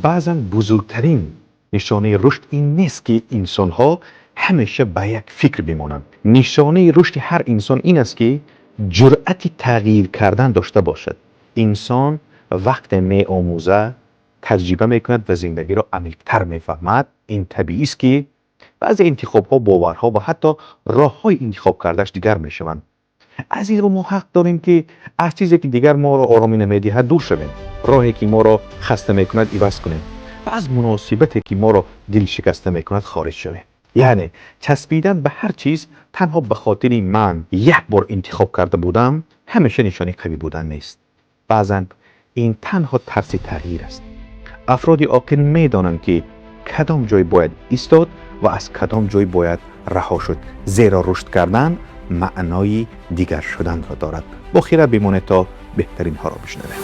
Баъзан бузургтарин нишонаи рушд ин нест, ки инсонҳо ҳамеша ба як фикр бимонанд. Нишонаи рушди ҳар инсон ин аст, ки ҷуръати тағйир кардан дошта бошад. Инсон вақте меомӯзад, таҷриба мекунад ва зиндагиро амиқтар мефаҳмад, ин табиист, ки баъзе интихобҳо, боварҳо ва ҳатто роҳҳои интихоб кардааш дигар мешаванд. Аз ин рӯ мо ҳақ дорем, ки аз чизе, ки дигар моро оромӣ намедиҳад, дур шавем, роҳе, ки моро хаста мекунад, иваз кунем ва аз муносибате, ки моро дилшикаста мекунад, хориҷ шавем. Яъне часпидан ба ҳар чиз танҳо ба хотири ман як бор интихоб карда будам ҳамеша нишонаи қавӣ будан нест. Баъзан ин танҳо тарси тағйир аст. Афроди оқил медонанд, ки кадом ҷой бояд истод ва аз кадом ҷой бояд раҳо шуд, зеро рушд кардан маънои дигар шуданро дорад. Бо хирад бимонед, то беҳтаринҳоро бишнавем.